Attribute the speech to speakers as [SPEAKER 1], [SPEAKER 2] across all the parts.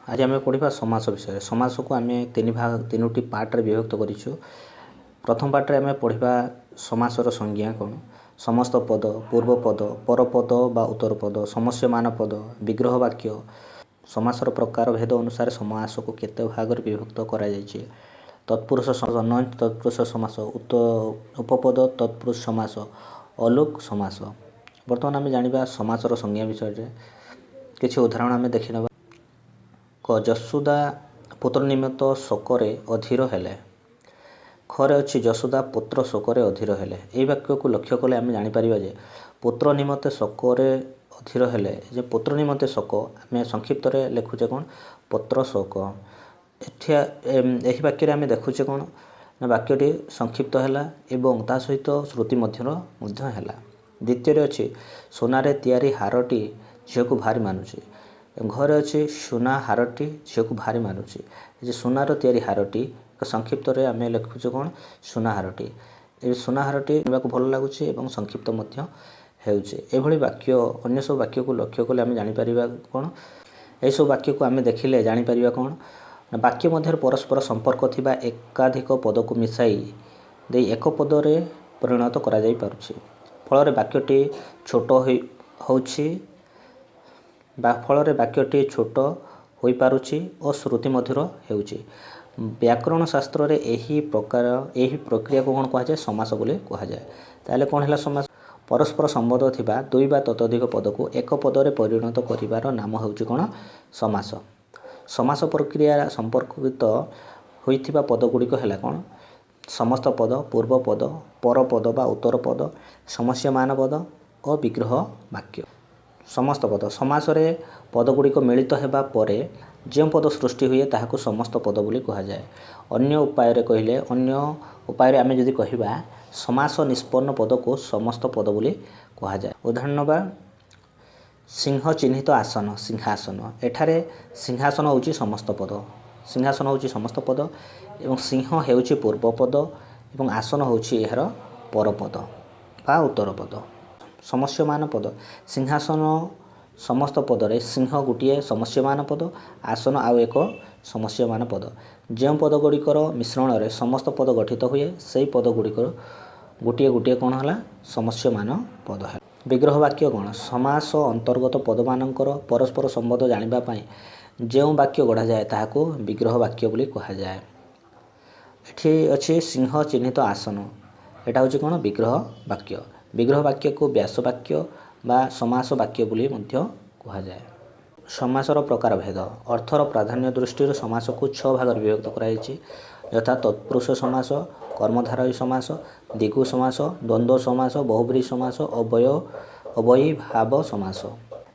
[SPEAKER 1] ଆଜି ଆମେ ପଢ଼ିବା ସମାସ ବିଷୟରେ। ସମାସକୁ ଆମେ ତିନି ଭାଗ, ତିନୋଟି ପାର୍ଟରେ ବିଭକ୍ତ କରିଛୁ। ପ୍ରଥମ ପାର୍ଟରେ ଆମେ ପଢ଼ିବା ସମାସର ସଂଜ୍ଞା କ'ଣ, ସମସ୍ତ ପଦ, ପୂର୍ବ ପଦ, ପରପଦ ବା ଉତ୍ତର ପଦ, ସମସ୍ୟମାନ ପଦ, ବିଗ୍ରହ ବାକ୍ୟ, ସମାସର ପ୍ରକାର ଭେଦ ଅନୁସାରେ ସମାସକୁ କେତେ ଭାଗରେ ବିଭକ୍ତ କରାଯାଇଛି, ତତ୍ପୁରୁଷ, ତତ୍ପୁରୁଷ ସମାସ, ଉପପଦ ତତ୍ପୁରୁଷ ସମାସ, ଅଲୋକ ସମାସ। ବର୍ତ୍ତମାନ ଆମେ ଜାଣିବା ସମାସର ସଂଜ୍ଞା ବିଷୟରେ। କିଛି ଉଦାହରଣ ଆମେ ଦେଖିନେବା। କ, ଯଶୋଦା ପୁତ୍ର ନିମିତ୍ତ ଶୋକରେ ଅଧୀର ହେଲେ। ଖରେ ଅଛି, ଯଶୋଦା ପୁତ୍ର ଶୋକରେ ଅଧୀର ହେଲେ। ଏହି ବାକ୍ୟକୁ ଲକ୍ଷ୍ୟ କଲେ ଆମେ ଜାଣିପାରିବା ଯେ ପୁତ୍ର ନିମନ୍ତେ ଶୋକରେ ଅଧୀର ହେଲେ, ଯେ ପୁତ୍ର ନିମନ୍ତେ ଶୋକ ଆମେ ସଂକ୍ଷିପ୍ତରେ ଲେଖୁଛେ କ'ଣ? ପୁତ୍ର ଶୋକ। ଏଠି ଏହି ବାକ୍ୟରେ ଆମେ ଦେଖୁଛେ କ'ଣ ନା ବାକ୍ୟଟି ସଂକ୍ଷିପ୍ତ ହେଲା ଏବଂ ତା ସହିତ ଶ୍ରୁତି ମଧ୍ୟ ହେଲା। ଦ୍ୱିତୀୟରେ ଅଛି, ସୁନାରେ ତିଆରି ହାରଟି ଝିଅକୁ ଭାରି ମାନୁଛି। ଘରେ ଅଛି, ସୁନା ହାରଟି ଝିଅକୁ ଭାରି ମାନୁଛି। ଯେ ସୁନାର ତିଆରି ହାରଟି ସଂକ୍ଷିପ୍ତରେ ଆମେ ଲେଖୁଛୁ କ'ଣ? ସୁନା ହାରଟି। ଏ ସୁନା ହାରଟି ଶୁଣିବାକୁ ଭଲ ଲାଗୁଛି ଏବଂ ସଂକ୍ଷିପ୍ତ ମଧ୍ୟ ହେଉଛି। ଏଭଳି ବାକ୍ୟ, ଅନ୍ୟ ସବୁ ବାକ୍ୟକୁ ଲକ୍ଷ୍ୟ କଲେ ଆମେ ଜାଣିପାରିବା କ'ଣ? ଏହିସବୁ ବାକ୍ୟକୁ ଆମେ ଦେଖିଲେ ଜାଣିପାରିବା କ'ଣ ନା ବାକ୍ୟ ମଧ୍ୟରେ ପରସ୍ପର ସମ୍ପର୍କ ଥିବା ଏକାଧିକ ପଦକୁ ମିଶାଇ ଦେଇ ଏକ ପଦରେ ପରିଣତ କରାଯାଇପାରୁଛି। ଫଳରେ ବାକ୍ୟଟି ଛୋଟ ହୋଇ ହେଉଛି ବା ଫଳରେ ବାକ୍ୟଟି ଛୋଟ ହୋଇପାରୁଛି ଓ ଶ୍ରୁତି ମଧୁର ହେଉଛି। ବ୍ୟାକରଣ ଶାସ୍ତ୍ରରେ ଏହି ପ୍ରକାର, ଏହି ପ୍ରକ୍ରିୟାକୁ କ'ଣ କୁହାଯାଏ? ସମାସ ବୋଲି କୁହାଯାଏ। ତାହେଲେ କ'ଣ ହେଲା ସମାସ? ପରସ୍ପର ସମ୍ବନ୍ଧ ଥିବା ଦୁଇ ବା ତତୋଧିକ ପଦକୁ ଏକ ପଦରେ ପରିଣତ କରିବାର ନାମ ହେଉଛି କ'ଣ? ସମାସ। ସମାସ ପ୍ରକ୍ରିୟା ସମ୍ପର୍କିତ ହୋଇଥିବା ପଦ ଗୁଡ଼ିକ ହେଲା କ'ଣ? ସମସ୍ତ ପଦ, ପୂର୍ବ ପଦ, ପରପଦ ବା ଉତ୍ତର ପଦ, ସମସ୍ୟମାନ ପଦ ଓ ବିଗ୍ରହ ବାକ୍ୟ। ସମସ୍ତ ପଦ। ସମାସରେ ପଦଗୁଡ଼ିକ ମିଳିତ ହେବା ପରେ ଯେଉଁ ପଦ ସୃଷ୍ଟି ହୁଏ, ତାହାକୁ ସମସ୍ତ ପଦ ବୋଲି କୁହାଯାଏ। ଅନ୍ୟ ଉପାୟରେ କହିଲେ, ଅନ୍ୟ ଉପାୟରେ ଆମେ ଯଦି କହିବା, ସମାସ ନିଷ୍ପନ୍ନ ପଦକୁ ସମସ୍ତ ପଦ ବୋଲି କୁହାଯାଏ। ଉଦାହରଣ ନେବା। ସିଂହ ଚିହ୍ନିତ ଆସନ ସିଂହାସନ। ଏଠାରେ ସିଂହାସନ ହେଉଛି ସମସ୍ତ ପଦ। ସିଂହାସନ ହେଉଛି ସମସ୍ତ ପଦ ଏବଂ ସିଂହ ହେଉଛି ପୂର୍ବ ପଦ ଏବଂ ଆସନ ହେଉଛି ଏହାର ପରପଦ ବା ଉତ୍ତର ପଦ। ସମସ୍ୟମାନ ପଦ। ସିଂହାସନ ସମସ୍ତ ପଦରେ ସିଂହ ଗୋଟିଏ ସମସ୍ୟମାନ ପଦ, ଆସନ ଆଉ ଏକ ସମସ୍ୟମାନ ପଦ। ଯେଉଁ ପଦ ଗୁଡ଼ିକର ମିଶ୍ରଣରେ ସମସ୍ତ ପଦ ଗଠିତ ହୁଏ, ସେହି ପଦ ଗୁଡ଼ିକର ଗୋଟିଏ ଗୋଟିଏ କ'ଣ ହେଲା? ସମସ୍ୟମାନ ପଦ ହେଲା। ବିଗ୍ରହ ବାକ୍ୟ କ'ଣ? ସମାସ ଅନ୍ତର୍ଗତ ପଦମାନଙ୍କର ପରସ୍ପର ସମ୍ବନ୍ଧ ଜାଣିବା ପାଇଁ ଯେଉଁ ବାକ୍ୟ ଗଢ଼ାଯାଏ, ତାହାକୁ ବିଗ୍ରହ ବାକ୍ୟ ବୋଲି କୁହାଯାଏ। ଏଠି ଅଛି ସିଂହ ଚିହ୍ନିତ ଆସନ। ଏଇଟା ହେଉଛି କ'ଣ? ବିଗ୍ରହ ବାକ୍ୟ। ବିଗ୍ରହ ବାକ୍ୟକୁ ବ୍ୟାସ ବାକ୍ୟ ବା ସମାସ ବାକ୍ୟ ବୋଲି ମଧ୍ୟ କୁହାଯାଏ। ସମାସର ପ୍ରକାର ଭେଦ। ଅର୍ଥର ପ୍ରାଧାନ୍ୟ ଦୃଷ୍ଟିରୁ ସମାସକୁ ଛଅ ଭାଗରେ ବିଭକ୍ତ କରାଯାଇଛି, ଯଥା ତତ୍ପୁରୁଷ ସମାସ, କର୍ମଧାରୟ ସମାସ, ଦ୍ୱିଗୁ ସମାସ, ଦ୍ୱନ୍ଦ୍ୱ ସମାସ, ବହୁବ୍ରୀହି ସମାସ, ଅବ୍ୟୟୀଭାବ ସମାସ।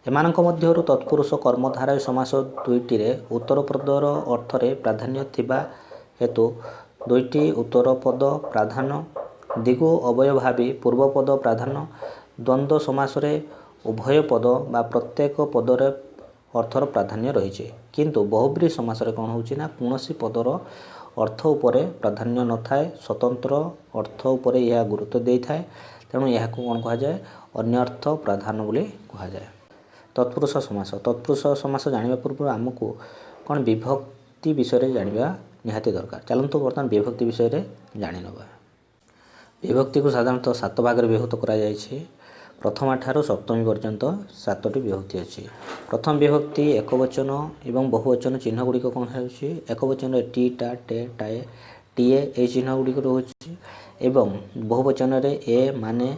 [SPEAKER 1] ଏମାନଙ୍କ ମଧ୍ୟରୁ ତତ୍ପୁରୁଷ, କର୍ମଧାରୟ ସମାସ ଦୁଇଟିରେ ଉତ୍ତର ପଦର ଅର୍ଥରେ ପ୍ରାଧାନ୍ୟ ଥିବା ହେତୁ ଦୁଇଟି ଉତ୍ତର ପଦ ପ୍ରାଧାନ୍ୟ, ଦ୍ୱିଗୁ, ଅବ୍ୟୟୀଭାବୀ ପୂର୍ବପଦ ପ୍ରାଧାନ୍ୟ, ଦ୍ୱନ୍ଦ୍ୱ ସମାସରେ ଉଭୟ ପଦ ବା ପ୍ରତ୍ୟେକ ପଦରେ ଅର୍ଥର ପ୍ରାଧାନ୍ୟ ରହିଛି। କିନ୍ତୁ ବହୁବ୍ରୀହି ସମାସରେ କ'ଣ ହେଉଛି ନା କୌଣସି ପଦର ଅର୍ଥ ଉପରେ ପ୍ରାଧାନ୍ୟ ନଥାଏ, ସ୍ୱତନ୍ତ୍ର ଅର୍ଥ ଉପରେ ଏହା ଗୁରୁତ୍ୱ ଦେଇଥାଏ। ତେଣୁ ଏହାକୁ କ'ଣ କୁହାଯାଏ? ଅନ୍ୟର୍ଥ ପ୍ରାଧାନ୍ୟ ବୋଲି କୁହାଯାଏ। ତତ୍ପୁରୁଷ ସମାସ। ତତ୍ପୁରୁଷ ସମାସ ଜାଣିବା ପୂର୍ବରୁ ଆମକୁ କ'ଣ ବିଭକ୍ତି ବିଷୟରେ ଜାଣିବା ନିହାତି ଦରକାର। ଚାଲନ୍ତୁ, ବର୍ତ୍ତମାନ ବିଭକ୍ତି ବିଷୟରେ ଜାଣିନେବା। ବିଭକ୍ତିକୁ ସାଧାରଣତଃ ସାତ ଭାଗରେ ବିଭକ୍ତ କରାଯାଇଛି। ପ୍ରଥମା ଠାରୁ ସପ୍ତମୀ ପର୍ଯ୍ୟନ୍ତ ସାତଟି ବିଭକ୍ତି ଅଛି। ପ୍ରଥମ ବିଭକ୍ତି ଏକବଚନ ଏବଂ ବହୁବଚନ ଚିହ୍ନ ଗୁଡ଼ିକ କ'ଣ ହେଉଛି? ଏକବଚନରେ ଟି, ଟା, ଟେ, ଟାଏ, ଟିଏ ଏହି ଚିହ୍ନ ଗୁଡ଼ିକ ରହୁଛି ଏବଂ ବହୁବଚନରେ ଏ, ମାନେ,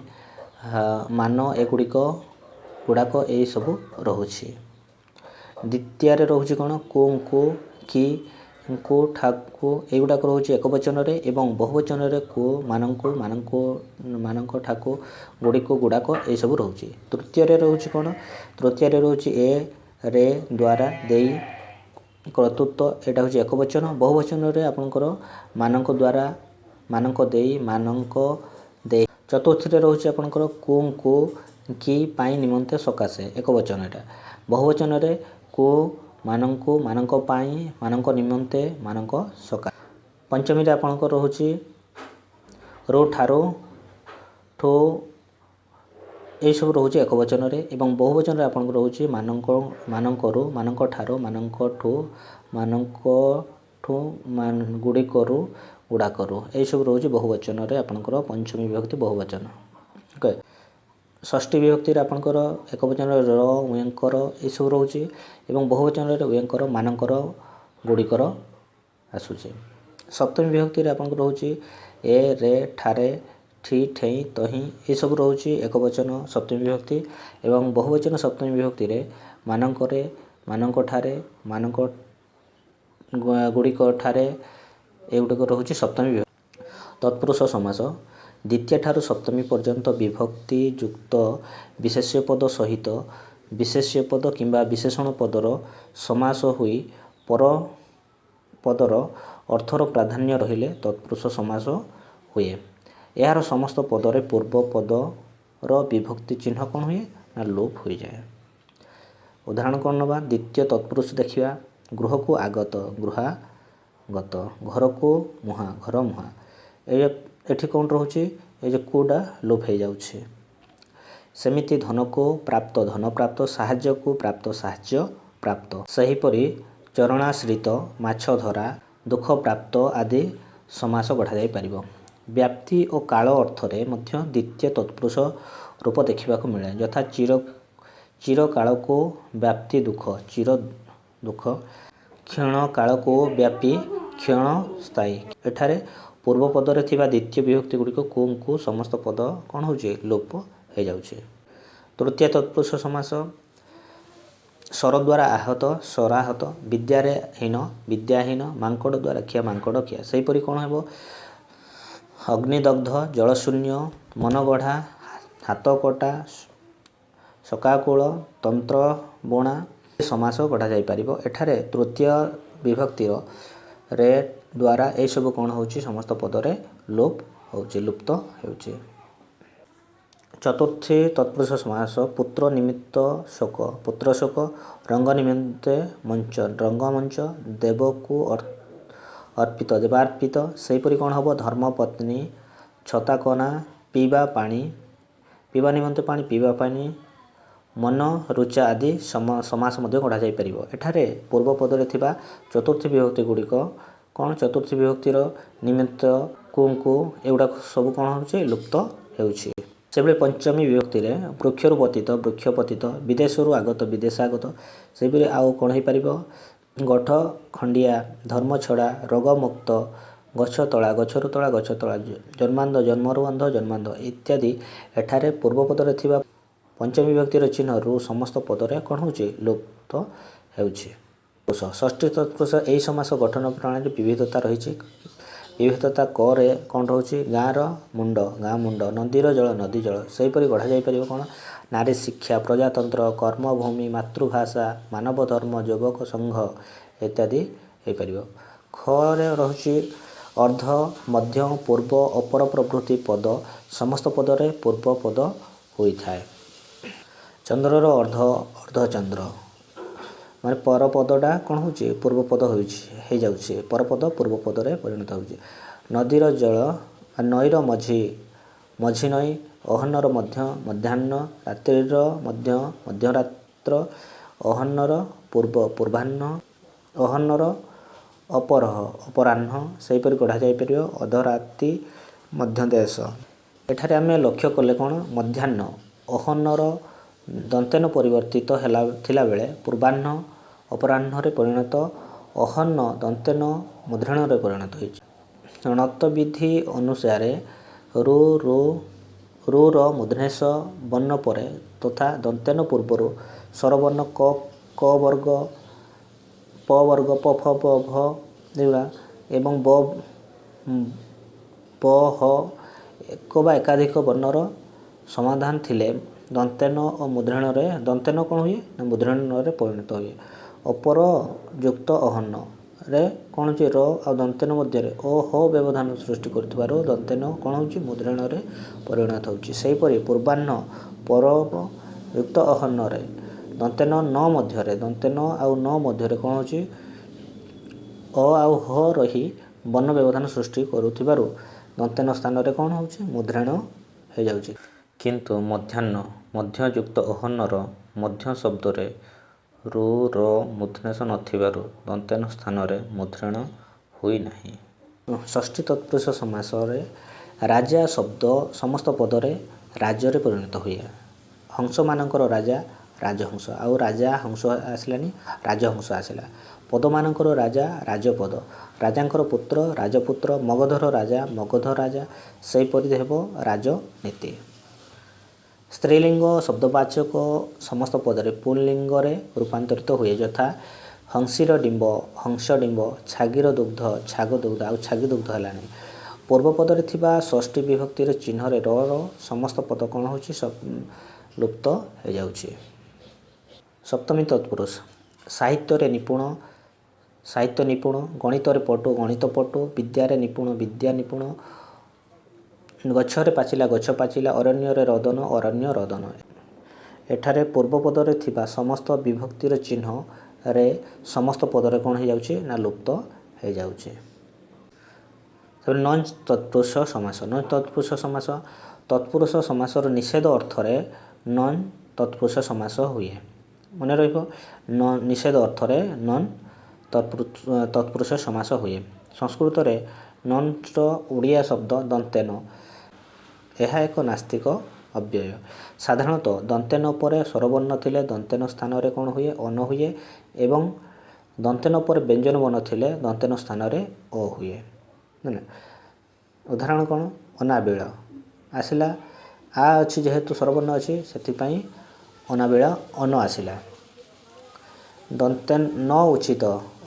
[SPEAKER 1] ମାନ ଏଗୁଡ଼ିକ, ଗୁଡ଼ାକ ଏଇସବୁ ରହୁଛି। ଦ୍ୱିତୀୟରେ ରହୁଛି କ'ଣ? କୁ, ଙ୍କୁ, କି, ଙ୍କୁ, ଠାକୁ ଏଇଗୁଡ଼ାକ ରହୁଛି ଏକବଚନରେ ଏବଂ ବହୁବଚନରେ କୁ, ମାନଙ୍କୁ, ମାନଙ୍କୁ, ମାନଙ୍କ ଠାକୁ, ଗୁଡ଼ିକୁ, ଗୁଡ଼ାକ ଏଇସବୁ ରହୁଛି। ତୃତୀୟରେ ରହୁଛି କ'ଣ? ତୃତୀୟରେ ରହୁଛି ଏ, ରେ, ଦ୍ୱାରା, ଦେଇ, କର୍ତ୍ତୃତ୍ୱ। ଏଇଟା ହେଉଛି ଏକବଚନ। ବହୁବଚନରେ ଆପଣଙ୍କର ମାନଙ୍କ ଦ୍ୱାରା, ମାନଙ୍କ ଦେଇ, ମାନଙ୍କ ଦେଇ। ଚତୁର୍ଥୀରେ ରହୁଛି ଆପଣଙ୍କର କୁ, ଙ୍କୁ, କି, ପାଇଁ, ନିମନ୍ତେ, ସକାଶେ, ଏକବଚନ ଏଇଟା। ବହୁବଚନରେ କୁ, ମାନଙ୍କୁ, ମାନଙ୍କ ପାଇଁ, ମାନଙ୍କ ନିମନ୍ତେ, ମାନଙ୍କ ସକାଶେ। ପଞ୍ଚମୀରେ ଆପଣଙ୍କର ରହୁଛି ରୁ, ଠାରୁ, ଠୁ, ଏଇସବୁ ରହୁଛି ଏକବଚନରେ ଏବଂ ବହୁବଚନରେ ଆପଣଙ୍କର ରହୁଛି ମାନଙ୍କ, ମାନଙ୍କରୁ, ମାନଙ୍କଠାରୁ, ମାନଙ୍କଠୁ, ମାନଙ୍କଠୁ, ଗୁଡ଼ିକରୁ, ଗୁଡ଼ାକରୁ। ଏଇସବୁ ରହୁଛି ବହୁବଚନରେ ଆପଣଙ୍କର ପଞ୍ଚମୀ ବିଭକ୍ତି ବହୁବଚନ। ଓକେ, ଷଷ୍ଠୀ ବିଭକ୍ତିରେ ଆପଣଙ୍କର ଏକବଚନରେ ର, ଉୟଙ୍କର ଏସବୁ ରହୁଛି ଏବଂ ବହୁବଚନରେ ଉୟଙ୍କର, ମାନଙ୍କର, ଗୁଡ଼ିକର ଆସୁଛି। ସପ୍ତମୀ ବିଭକ୍ତିରେ ଆପଣଙ୍କର ରହୁଛି ଏ, ରେ, ଠାରେ, ଠି, ଠେଇଁ, ତହିଁ ଏସବୁ ରହୁଛି ଏକବଚନ ସପ୍ତମୀ ବିଭକ୍ତି ଏବଂ ବହୁବଚନ ସପ୍ତମୀ ବିଭକ୍ତିରେ ମାନଙ୍କରେ, ମାନଙ୍କଠାରେ, ମାନଙ୍କ ଗୁଡ଼ିକ ଠାରେ ଏଗୁଡ଼ିକ ରହୁଛି ସପ୍ତମୀ ବିଭକ୍ତି। ତତ୍ପୁରୁଷ ସମାସ ଦ୍ୱିତୀୟ ଠାରୁ ସପ୍ତମୀ ପର୍ଯ୍ୟନ୍ତ ବିଭକ୍ତି ଯୁକ୍ତ ବିଶେଷ୍ୟ ପଦ ସହିତ ବିଶେଷ୍ୟ ପଦ କିମ୍ବା ବିଶେଷଣ ପଦର ସମାସ ହୋଇ ପର ପଦର ଅର୍ଥର ପ୍ରାଧାନ୍ୟ ରହିଲେ ତତ୍ପୁରୁଷ ସମାସ ହୁଏ। ଏହାର ସମସ୍ତ ପଦରେ ପୂର୍ବ ପଦର ବିଭକ୍ତି ଚିହ୍ନ କ'ଣ ହୁଏ ନା ଲୋପ ହୋଇଯାଏ। ଉଦାହରଣ କ'ଣ ନେବା? ଦ୍ୱିତୀୟ ତତ୍ପୁରୁଷ ଦେଖିବା। ଗୃହକୁ ଆଗତ, ଗୃହାଗତ, ଘରକୁ ମୁହାଁ, ଘର ମୁହାଁ। ଏଠି କ'ଣ ରହୁଛି? ଏ ଯେଉଁ କୁଟା ଲୋପ ହେଇଯାଉଛି। ସେମିତି ଧନକୁ ପ୍ରାପ୍ତ, ଧନ ପ୍ରାପ୍ତ, ସାହାଯ୍ୟକୁ ପ୍ରାପ୍ତ, ସାହାଯ୍ୟ ପ୍ରାପ୍ତ। ସେହିପରି ଚରଣାଶ୍ରିତ, ମାଛ ଧରା, ଦୁଃଖ ପ୍ରାପ୍ତ ଆଦି ସମାସ ଗଢ଼ାଯାଇପାରିବ। ବ୍ୟାପ୍ତି ଓ କାଳ ଅର୍ଥରେ ମଧ୍ୟ ଦ୍ୱିତୀୟ ତତ୍ପୁରୁଷ ରୂପ ଦେଖିବାକୁ ମିଳେ। ଯଥା ଚିରକାଳକୁ ବ୍ୟାପ୍ତି ଦୁଃଖ, ଚିର ଦୁଃଖ, କ୍ଷଣ କାଳକୁ ବ୍ୟାପୀ କ୍ଷଣ ସ୍ଥାୟୀ। ଏଠାରେ ପୂର୍ବ ପଦରେ ଥିବା ଦ୍ୱିତୀୟ ବିଭକ୍ତି ଗୁଡ଼ିକ କୁଙ୍କୁ ସମସ୍ତ ପଦ କ'ଣ ହେଉଛି? ଲୋପ ହେଇଯାଉଛି। ତୃତୀୟ ତତ୍ପୁରୁଷ ସମାସ ଶର ଦ୍ୱାରା ଆହତ, ଶରାହତ, ବିଦ୍ୟାରେ ହୀନ, ବିଦ୍ୟାହୀନ, ମାଙ୍କଡ଼ ଦ୍ୱାରା ଖିଆ, ମାଙ୍କଡ଼ ଖିଆ। ସେହିପରି କ'ଣ ହେବ? ଅଗ୍ନିଦଗ୍ଧ, ଜଳଶୂନ୍ୟ, ମନଗଢ଼ା, ହାତକଟା, ଶୋକାକୁଳ, ତନ୍ତ୍ର ବୁଣା ସମାସ ଗଢ଼ାଯାଇପାରିବ। ଏଠାରେ ତୃତୀୟ ବିଭକ୍ତିର ରେ ଦ୍ୱାରା ଏସବୁ କ'ଣ ହେଉଛି? ସମସ୍ତ ପଦରେ ଲୋପ ହେଉଛି, ଲୁପ୍ତ ହେଉଛି। ଚତୁର୍ଥୀ ତତ୍ପୁରୁଷ ସମାସ ପୁତ୍ର ନିମିତ୍ତ ଶୋକ, ପୁତ୍ର ଶୋକ, ରଙ୍ଗ ନିମନ୍ତେ ମଞ୍ଚ, ରଙ୍ଗମଞ୍ଚ, ଦେବକୁ ଅର୍ପିତ, ଦେବାର୍ପିତ। ସେହିପରି କ'ଣ ହେବ? ଧର୍ମପତ୍ନୀ, ଛତାକନା, ପିଇବା ପାଣି, ପିଇବା ନିମନ୍ତେ ପାଣି, ପିଇବା ପାଣି, ମନ ରୁଚା ଆଦି ସମାସ ମଧ୍ୟ ଗଢ଼ାଯାଇପାରିବ। ଏଠାରେ ପୂର୍ବ ପଦରେ ଥିବା ଚତୁର୍ଥୀ ବିଭକ୍ତି ଗୁଡ଼ିକ କ'ଣ? ଚତୁର୍ଥୀ ବିଭକ୍ତିର ନିମିତ୍ତ, କୁଙ୍କୁ ଏଗୁଡ଼ାକ ସବୁ କ'ଣ ହେଉଛି? ଲୁପ୍ତ ହେଉଛି। ସେଭଳି ପଞ୍ଚମୀ ବିଭକ୍ତିରେ ବୃକ୍ଷରୁ ପତିତ, ବୃକ୍ଷ ପତିତ, ବିଦେଶରୁ ଆଗତ, ବିଦେଶାଗତ। ସେହିପରି ଆଉ କ'ଣ ହେଇପାରିବ? ଗଠ ଖଣ୍ଡିଆ, ଧର୍ମ ଛଡ଼ା, ରୋଗମୁକ୍ତ, ଗଛ ତଳା, ଗଛରୁ ତଳା, ଗଛ ତଳା, ଜନ୍ମାନ୍ଧ, ଜନ୍ମରୁ ଅନ୍ଧ, ଜନ୍ମାନ୍ଧ ଇତ୍ୟାଦି। ଏଠାରେ ପୂର୍ବ ପଦରେ ଥିବା ପଞ୍ଚମୀ ବିଭକ୍ତିର ଚିହ୍ନରୁ ସମସ୍ତ ପଦରେ କ'ଣ ହେଉଛି? ଲୁପ୍ତ ହେଉଛି। ଷଷ୍ଠୀ ତତ୍ପୁରୁଷ ଏହି ସମାସ ଗଠନ ପ୍ରଣାଳୀରେ ବିବିଧତା ରହିଛି। ବିବିଧତା କରେ କ'ଣ ରହୁଛି? ଗାଁର ମୁଣ୍ଡ, ଗାଁ ମୁଣ୍ଡ, ନଦୀର ଜଳ, ନଦୀ ଜଳ। ସେହିପରି ଗଢ଼ାଯାଇପାରିବ କ'ଣ? ନାରୀ ଶିକ୍ଷା, ପ୍ରଜାତନ୍ତ୍ର, କର୍ମଭୂମି, ମାତୃଭାଷା, ମାନବ ଧର୍ମ, ଯୁବକ ସଂଘ ଇତ୍ୟାଦି ହେଇପାରିବ। ଖରେ ରହୁଛି ଅର୍ଦ୍ଧ, ମଧ୍ୟ, ପୂର୍ବ, ଅପର ପ୍ରଭୃତି ପଦ ସମସ୍ତ ପଦରେ ପୂର୍ବ ପଦ ହୋଇଥାଏ। ଚନ୍ଦ୍ରର ଅର୍ଦ୍ଧ, ଅର୍ଦ୍ଧଚନ୍ଦ୍ର, ମାନେ ପରପଦଟା କ'ଣ ହେଉଛି? ପୂର୍ବ ପଦ ହେଉଛି, ହେଇଯାଉଛି। ପରପଦ ପୂର୍ବ ପଦରେ ପରିଣତ ହେଉଛି। ନଦୀର ଜଳ, ନଈର ମଝି, ମଝି ନଈ, ଅହନ୍ନର ମଧ୍ୟ, ମଧ୍ୟାହ୍ନ, ରାତ୍ରିର ମଧ୍ୟ, ମଧ୍ୟରାତ୍ର, ଅହନ୍ନର ପୂର୍ବ, ପୂର୍ବାହ୍ନ, ଅହନ୍ନର ଅପରହ, ଅପରାହ୍ନ। ସେହିପରି ଗଢ଼ାଯାଇପାରିବ ଅଧରାତି, ମଧ୍ୟଦେଶ। ଏଠାରେ ଆମେ ଲକ୍ଷ୍ୟ କଲେ କ'ଣ? ମଧ୍ୟାହ୍ନ ଅହନ୍ନର ଦନ୍ତେନ ପରିବର୍ତ୍ତିତ ହେଲା ଥିଲାବେଳେ ପୂର୍ବାହ୍ନ ଅପରାହ୍ନରେ ପରିଣତ, ଅହନ୍ନ ଦନ୍ତେନ ମୂର୍ଧନ୍ୟରେ ପରିଣତ ହୋଇଛି। ଣତ୍ୱବିଧି ଅନୁସାରେ ରୁ, ରୁ, ରୁର ମୂର୍ଧନ୍ୟ ବର୍ଣ୍ଣ ପରେ ତଥା ଦନ୍ତେନ ପୂର୍ବରୁ ସ୍ୱରବର୍ଣ୍ଣ କ, କ ବର୍ଗ, ପ ବର୍ଗ, ପ, ଫ, ପ, ଭ ଏଗୁଡ଼ା ଏବଂ ବ, ପ, ହ ଏକ ବା ଏକାଧିକ ବର୍ଣ୍ଣର ସମାଧାନ ଥିଲେ ଦନ୍ତେନ ଓ ମୂର୍ଧନ୍ୟରେ ଦନ୍ତେନ କ'ଣ ହୁଏ ନା ମୂର୍ଧନ୍ୟରେ ପରିଣତ ହୁଏ। ଅପର ଯୁକ୍ତ ଅହନ୍ନରେ କ'ଣ ହେଉଛି? ର ଆଉ ଦନ୍ତେନ ମଧ୍ୟରେ ଓ ହ ବ୍ୟବଧାନ ସୃଷ୍ଟି କରୁଥିବାରୁ ଦନ୍ତେନ କ'ଣ ହେଉଛି? ମୂର୍ଧନ୍ୟରେ ପରିଣତ ହେଉଛି। ସେହିପରି ପୂର୍ବାହ୍ନ ପରବ ଯୁକ୍ତ ଅହନ୍ନରେ ଦନ୍ତେନ ନ ମଧ୍ୟରେ, ଦନ୍ତେନ ଆଉ ନ ମଧ୍ୟରେ କ'ଣ ହେଉଛି? ଅ ଆଉ ହ ରହି ବର୍ଣ୍ଣ ବ୍ୟବଧାନ ସୃଷ୍ଟି କରୁଥିବାରୁ ଦନ୍ତେନ ସ୍ଥାନରେ କ'ଣ ହେଉଛି? ମୂର୍ଧନ୍ୟ ହେଇଯାଉଛି। କିନ୍ତୁ ମଧ୍ୟାହ୍ନ ମଧ୍ୟ ଯୁକ୍ତ ଅହନ୍ନର ମଧ୍ୟ ଶବ୍ଦରେ ଋ ର ମୂର୍ଦ୍ଧନ୍ୟ ନଥିବାରୁ ଦନ୍ତେନ ସ୍ଥାନରେ ମୂର୍ଦ୍ଧନ୍ୟ ହୋଇନାହିଁ। ଷଷ୍ଠୀ ତତ୍ପୁରୁଷ ସମାସରେ ରାଜା ଶବ୍ଦ ସମସ୍ତ ପଦରେ ରାଜରେ ପରିଣତ ହୁଏ। ହଂସମାନଙ୍କର ରାଜା ରାଜହଂସ, ଆଉ ରାଜା ହଂସ ଆସିଲାନି, ରାଜହଂସ ଆସିଲା। ପଦମାନଙ୍କର ରାଜା ରାଜପଦ, ରାଜାଙ୍କର ପୁତ୍ର ରାଜପୁତ୍ର, ମଗଧର ରାଜା ମଗଧ ରାଜା, ସେହିପରି ହେବ ରାଜନୀତି। ସ୍ତ୍ରୀଲିଙ୍ଗ ଶବ୍ଦବାଚକ ସମସ୍ତ ପଦରେ ପୁଲ୍ଲିଙ୍ଗରେ ରୂପାନ୍ତରିତ ହୁଏ, ଯଥା ହଂସୀର ଡିମ୍ବ ହଂସ ଡିମ୍ବ, ଛାଗୀର ଦୁଗ୍ଧ ଛାଗ ଦୁଗ୍ଧ, ଆଉ ଛାଗୀ ଦୁଗ୍ଧ ହେଲାନି। ପୂର୍ବ ପଦରେ ଥିବା ଷଷ୍ଠୀ ବିଭକ୍ତିର ଚିହ୍ନରେ ର ର ସମସ୍ତ ପଦ କ'ଣ ହେଉଛି? ଲୁପ୍ତ ହେଇଯାଉଛି। ସପ୍ତମୀ ତତ୍ପୁରୁଷ ସାହିତ୍ୟରେ ନିପୁଣ ସାହିତ୍ୟ ନିପୁଣ, ଗଣିତରେ ପଟୁ ଗଣିତ ପଟୁ, ବିଦ୍ୟାରେ ନିପୁଣ ବିଦ୍ୟା ନିପୁଣ, ଗଛରେ ପାଚିଲା ଗଛ ପାଚିଲା, ଅରଣ୍ୟରେ ରଦନ ଅରଣ୍ୟ ରଦନ। ଏଠାରେ ପୂର୍ବ ପଦରେ ଥିବା ସମସ୍ତ ବିଭକ୍ତିର ଚିହ୍ନରେ ସମସ୍ତ ପଦରେ କ'ଣ ହେଇଯାଉଛି ନା ଲୁପ୍ତ ହେଇଯାଉଛି। ତାପରେ ନଞ୍ଚ ତତ୍ପୁରୁଷ ସମାସ। ନଞ୍ଚ ତତ୍ପୁରୁଷ ସମାସ ତତ୍ପୁରୁଷ ସମାସର ନିଷେଧ ଅର୍ଥରେ ନନ୍ ତତ୍ପୁରୁଷ ସମାସ ହୁଏ। ମନେ ରହିବ, ନିଷେଧ ଅର୍ଥରେ ନନ୍ ତତ୍ପୁରୁଷ ସମାସ ହୁଏ। ସଂସ୍କୃତରେ ନନ୍ର ଓଡ଼ିଆ ଶବ୍ଦ ଦନ୍ତେନ, ଏହା ଏକ ନାସ୍ତିକ ଅବ୍ୟୟ। ସାଧାରଣତଃ ଦନ୍ତେନ ପରେ ସ୍ୱରବର୍ଣ୍ଣ ଥିଲେ ଦନ୍ତେନ ସ୍ଥାନରେ କ'ଣ ହୁଏ? ଅନ ହୁଏ, ଏବଂ ଦନ୍ତେନ ପରେ ବ୍ୟଞ୍ଜନ ବର୍ଣ୍ଣ ଥିଲେ ଦନ୍ତେନ ସ୍ଥାନରେ ଅ ହୁଏ। ଉଦାହରଣ କ'ଣ? ଅନାବିଳ ଆସିଲା, ଆ ଅଛି ଯେହେତୁ ସ୍ୱରବର୍ଣ୍ଣ ଅଛି ସେଥିପାଇଁ ଅନାବିଳ ଅନ ଆସିଲା। ଦନ୍ତେନ ନ ଉଚିତ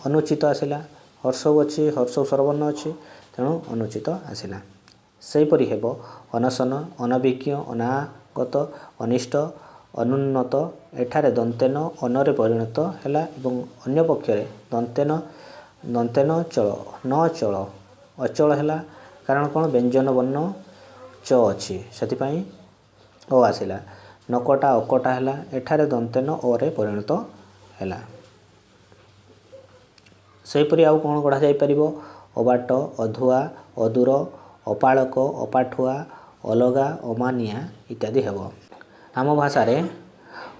[SPEAKER 1] ଅନୁଚିତ ଆସିଲା, ହର୍ଷଉ ଅଛି, ହର୍ଷଉ ସ୍ୱରବର୍ଣ୍ଣ ଅଛି, ତେଣୁ ଅନୁଚିତ ଆସିଲା। ସେହିପରି ହେବ ଅନଶନ, ଅନଭିଜ୍ଞ, ଅନାଗତ, ଅନିଷ୍ଟ, ଅନୁନ୍ନତ। ଏଠାରେ ଦନ୍ତେନ ଅନ୍ନରେ ପରିଣତ ହେଲା ଏବଂ ଅନ୍ୟ ପକ୍ଷରେ ଦନ୍ତେନ ଦନ୍ତେନ ଚଳ ନ ଚଳ ଅଚଳ ହେଲା, କାରଣ କ'ଣ? ବ୍ୟଞ୍ଜନ ବର୍ଣ୍ଣ ଚ ଅଛି, ସେଥିପାଇଁ ଅ ଆସିଲା। ନକଟା ଅକଟା ହେଲା, ଏଠାରେ ଦନ୍ତେନ ଅରେ ପରିଣତ ହେଲା। ସେହିପରି ଆଉ କ'ଣ ଗଢ଼ା ଯାଇପାରିବ? ଅବାଟ, ଅଧୁଆ, ଅଦୂର, ଅପାଳକ, ଅପାଠୁଆ, ଅଲଗା, ଅମାନିଆ ଇତ୍ୟାଦି ହେବ। ଆମ ଭାଷାରେ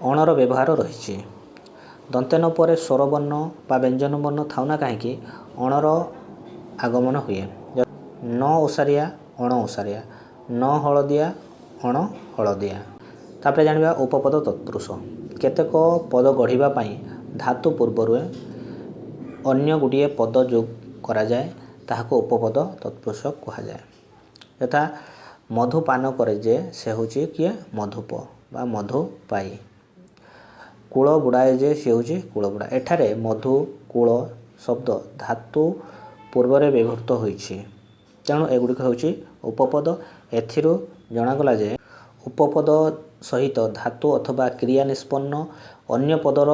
[SPEAKER 1] ଅଣର ବ୍ୟବହାର ରହିଛି। ଦନ୍ତେନ ପରେ ସ୍ୱରବର୍ଣ୍ଣ ବା ବ୍ୟଞ୍ଜନ ବର୍ଣ୍ଣ ଥାଉ ନା କାହିଁକି ଅଣର ଆଗମନ ହୁଏ। ନ ଓସାରିଆ ଅଣ ଓସାରିଆ, ନ ହଳଦିଆ ଅଣ ହଳଦିଆ। ତାପରେ ଜାଣିବା ଉପପଦ ତତ୍ପୁରୁଷ। କେତେକ ପଦ ଗଢ଼ିବା ପାଇଁ ଧାତୁ ପୂର୍ବରୁ ଅନ୍ୟ ଗୁଡ଼ିଏ ପଦ ଯୋଗ କରାଯାଏ, ତାହାକୁ ଉପପଦ ତତ୍ପୁରୁଷ କୁହାଯାଏ। ଯଥା ମଧୁ ପାନ କରେ ଯେ ସେ ହେଉଛି କିଏ? ମଧୁପ ବା ମଧୁପାୟୀ। କୂଳ ବୁଡ଼ାଏ ଯେ ସେ ହେଉଛି କୂଳବୁଡ଼ା। ଏଠାରେ ମଧୁ କୂଳ ଶବ୍ଦ ଧାତୁ ପୂର୍ବରେ ବ୍ୟବହୃତ ହୋଇଛି, ତେଣୁ ଏଗୁଡ଼ିକ ହେଉଛି ଉପପଦ। ଏଥିରୁ ଜଣାଗଲା ଯେ ଉପପଦ ସହିତ ଧାତୁ ଅଥବା କ୍ରିୟା ନିଷ୍ପନ୍ନ ଅନ୍ୟ ପଦର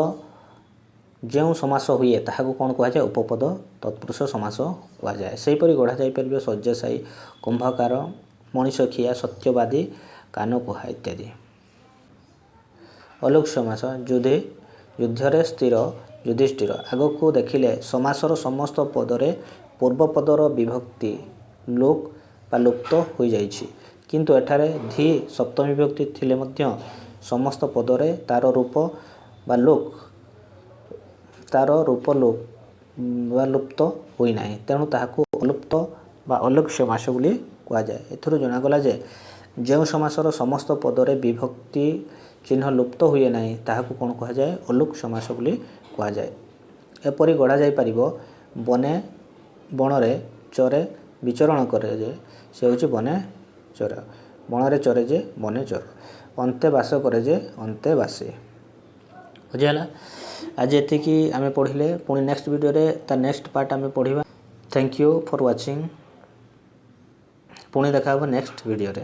[SPEAKER 1] ଯେଉଁ ସମାସ ହୁଏ ତାହାକୁ କ'ଣ କୁହାଯାଏ? ଉପପଦ ତତ୍ପୁରୁଷ ସମାସ କୁହାଯାଏ। ସେହିପରି ଗଢ଼ା ଯାଇପାରିବ ଶଯ୍ୟାଶାୟୀ, କୁମ୍ଭକାର, ମଣିଷଖିଆ, ସତ୍ୟବାଦୀ, କାନକୁହା ଇତ୍ୟାଦି। ଅଲୁକ୍ ସମାସ ଯୁଧି ଯୁଦ୍ଧରେ ସ୍ଥିର ଯୁଧିଷ୍ଠିର। ଆଗକୁ ଦେଖିଲେ ସମାସର ସମସ୍ତ ପଦରେ ପୂର୍ବ ପଦର ବିଭକ୍ତି ଲୋକ ବା ଲୁପ୍ତ ହୋଇଯାଇଛି, କିନ୍ତୁ ଏଠାରେ ଧି ସପ୍ତମୀ ବିଭକ୍ତି ଥିଲେ ମଧ୍ୟ ସମସ୍ତ ପଦରେ ତାର ରୂପ ବା ଲୋକ ତାର ରୂପ ଲୋପ ବା ଲୁପ୍ତ ହୋଇନାହିଁ, ତେଣୁ ତାହାକୁ ଅଲୁପ୍ତ ବା ଅଲୁକ୍ ସମାସ ବୋଲି କୁହାଯାଏ। ଏଥିରୁ ଜଣାଗଲା ଯେ ଯେଉଁ ସମାସର ସମସ୍ତ ପଦରେ ବିଭକ୍ତି ଚିହ୍ନ ଲୁପ୍ତ ହୁଏ ନାହିଁ ତାହାକୁ କ'ଣ କୁହାଯାଏ? ଅଲୁକ୍ ସମାସ ବୋଲି କୁହାଯାଏ। ଏପରି ଗଢ଼ା ଯାଇପାରିବ ବନେ ବଣରେ ଚରେ ବିଚରଣ କରେ ଯେ ସେ ହେଉଛି ବନେ ଚର, ବଣରେ ଚରେ ଯେ ବନେ ଚର, ଅନ୍ତେ ବାସ କରେ ଯେ ଅନ୍ତେ ବାସେ। ବୁଝିହେଲା? ଆଜି ଏତିକି ଆମେ ପଢ଼ିଲେ। ପୁଣି ନେକ୍ସଟ ଭିଡ଼ିଓରେ ତା ନେକ୍ସଟ ପାର୍ଟ ଆମେ ପଢ଼ିବା। Thank you for watching. ପୁଣି ଦେଖା ହେବ ନେକ୍ସଟ ଭିଡ଼ିଓରେ।